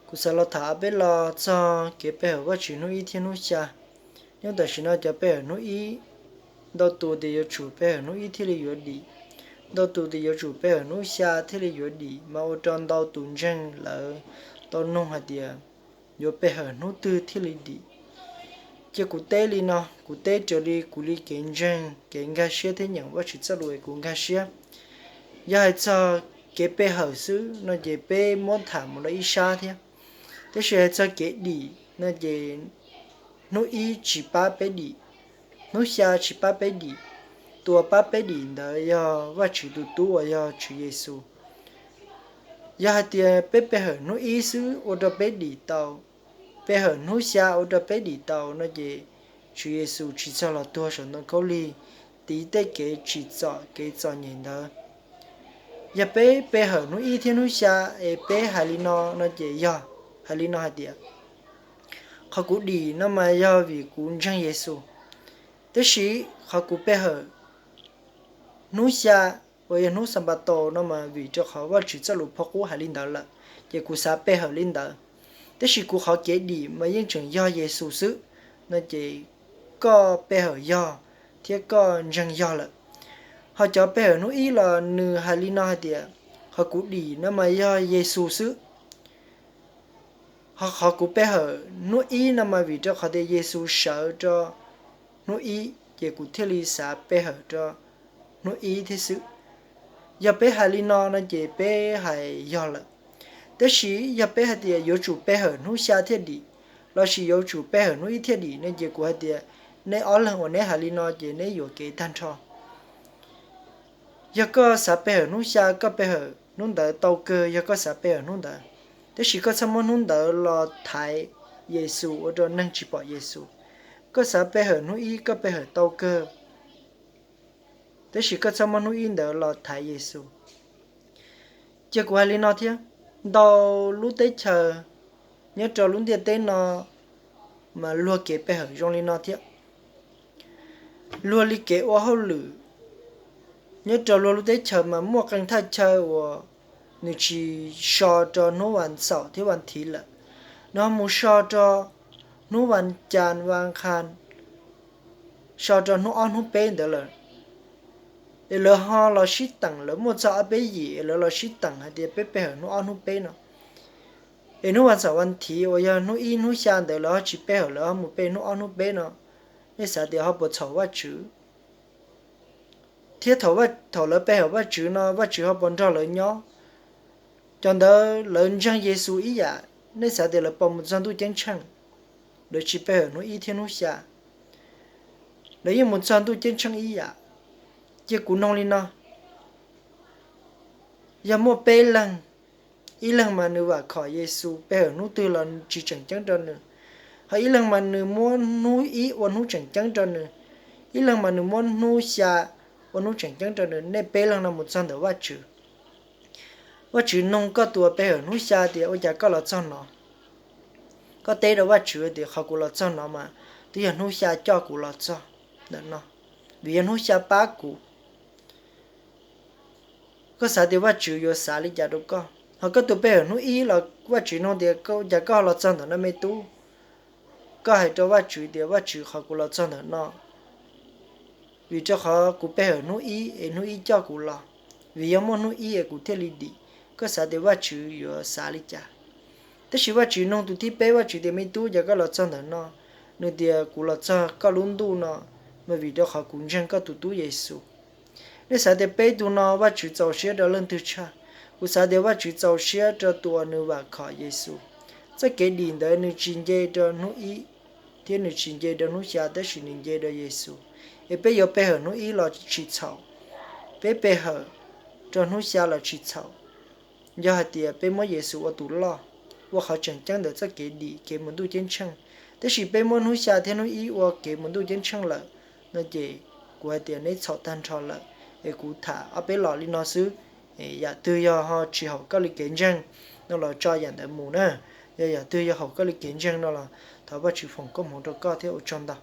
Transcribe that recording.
Kuv xav los tham ob peb lo txog kev pe hawm Vajtswv hnub ib thiab hnub xya. Nyob tam sim no cov pe hawm hnub ib, ntau tus tias yuav tsum pe hawm hnub ib thiaj li yuav dim, ntau tus tias yuav tsum pe hawm hnub xya thiaj li yuav dim, mas ua rau ntau tus ntseeg lawv tau nug hais tias yuav pe hawm hnub twg thiaj li dim. Cia kuv teb li no, kuv teb raws li kuv li kev ntseeg, kev nkag siab thiab nyeem Vajtswv txoj lus es kuv nkag siab. Yog hais txog kev pe hawm xwb no ces peb muab tham mus rau ib sab thiab. Tab sis hais txog kev dim no ces hnub ib tsis pab peb dim, hnub xya tsis pab peb dim. Tus uas pab peb dim ntawd yog Vajtswv tus Tub uas yog Tswv Yexus. Yog hais tias peb pe hawm hnub ib xwb ua rau peb dim tau, pe hawm hnub xya ua rau peb dim tau no ces Tswv Yexus tsis txog los tuag saum ntoo khaub lig, tiv tej kev tsim txom kev txom nyem ntawd. Yog peb pe hawm hnub ib thiab hnub xya es peb hais li no no ces yog hais li no hais tias, qhov kuv dim no mas yog vim kuv ntseeg Yexus, tab sis qhov kuv pe hawm hnub xya uas yog hnub Xanpataus no mas vim rau qhov Vajtswv txoj lus phau qub hais li ntawd lawm, ces kuv xav pe hawm li ntawd. Tab sis kuv qhov kev dim mas yeej tseem yog Yexus xwb, no ces koj pe hawm yog thiab koj ntseeg yog lawm. Ho cov pe hawm hnub ib los nws hais li no hais tias, qhov kuv dim no mas yog Yexus xwb. Ho qhov kuv pe hawm hnub ib no mas vim rau qhov tias Yexus sawv rau hnub ib ces kuv thiaj li xav pe hawm rau hnub ib thiab xwb. Yog peb hais li no no ces peb hais yog lawm. Tab sis yog peb hais tias yuav tsum pe hawm hnub xya thiaj dim, lossis yuav tsum pe hawm hnub ib thiaj dim no ces kuv hais tias neb ob leeg uas neb hais li no ces neb yuam kev tag nrho. Yog koj xav pe hawm hnub xya koj pe hawm hnub ntawd tau kawg yog koj xav pe hawm hnub ntawd, tab sis koj txhob muab hnub ntawd los thaiv Yexus ua rau neeg tsis pom Yexus. Koj xav pe hawm hnub ib koj pe hawm tau kawg, tab sis koj txhob muab hnub ib ntawd los thaiv Yexus. Cia kuv hais li no thiab, ntau lub teb chaws nyob rau lub ntiaj teb no mas luag kev pe hawm zoo li no thiab. Luag li kev ua hauj lwm nyob rau luag lub teb chaws mas muaj qee thaj chaw uas nws tsis so rau hnub vas xaum thiab vas thiv lawm, nws ho mus so rau hnub vas cas vas qha, so rau hnub ob hnub peb ntawd lawm. Es lawv ho los sib teem, lawv muaj txog ob peb yim es lawv los sib teem hais tias peb pe hawm hnub ob hnub peb no. Es hnub vas xaum vas thiv uas yog hnub ib hnub xya ntawd lawv ho tsis pe hawm, lawv ho mus pe hnub ob hnub peb no. Nej xav tias ho puas txhaum Vajtswv? Thiab thaum lawv pe hawm Vajtswv no Vajtswv ho puas nrog lawv nyob? Cov ntawd lawv ntseeg Yexus ib yam, nej xav tias lawv puas mus txog ntuj ceeb tsheej? Lawv tsis pe hawm hnub ib thiab hnub xya, lawv yeej mus txog ntuj ceeb tsheej ib yam. Cia kuv nug li no, yog muaj peb leeg, ib leeg mas nws vam khom Yexus pe hawm hnub twg los tsis tseem ceeb rau nws, ho ib leeg mas nws muab hnub ib ua hnub tseem ceeb rau nws, ib leeg mas nws muab hnub xya ua hnub tseem ceeb rau nws, nej peb leeg no mus txog ntawm Vajtswv. Vajtswv nug koj tus uas pe hawm hnub xya tias ua cas koj los txog no? Koj teb rau Vajtswv tias qhov kuv los txog no mas twb yog hnub xya coj kuv los txog ntawm no, vim yog hnub xya pab kuv. Koj xav tias Vajtswv yuav xav li cas rau koj? Ho koj tus pe hawm hnub ib los Vajtswv nug tias ua cas koj los txog ntawm no me tub? Koj hais rau Vajtswv tias Vajtswv, qhov kuv los txog ntawm no vim rau qhov kuv pe hawm hnub ib es hnub ib coj kuv los, vim yog muaj hnub ib es kuv thiaj li dim. Koj xav tias Vajtswv yuav xav li cas? Tab sis Vajtswv nug tus thib peb, Vajtswv tias me tub, cas koj los txog ntawm no? Nws tias kuv los txog koj lub ntuj no mas vim rau qhov kuv ntseeg koj tus tub Yexus. Nej xav tias peb tug no Vajtswv txaus siab rau leej twg tshaj? Kuv xav tias Vajtswv txaus siab rau tus uas nws vam khom Yexus. Txoj kev dim ntawd nws tsis nce rau hnub ib thiab nws tsis nce rau hnub xya, tab sis nws nce rau Yexus. Es peb yuav pe hawm hnub ib los tsis txhaum, peb pe hawm rau hnub xya los tsis txhaum, yog hais tias peb muab Yexus ua tus loj, ua qhov tseem ceeb ntawm txoj kev dim kev mus ntuj ceeb tsheej. Tab sis peb muab hnub xya thiab hnub ib ua kev mus ntuj ceeb tsheej lawm no ces kuv hais tias neb txhaum tag nrho lawm. Es kuv tham ob peb los li no xwb. Yam twg yog ho tsis haum koj li kev ntseeg no los tso yam ntawd mus na. Yog yam twg yog haum koj li kev ntseeg no los thov Vajtswv foom koob hmoov rau koj thiab ua tsaug ntau.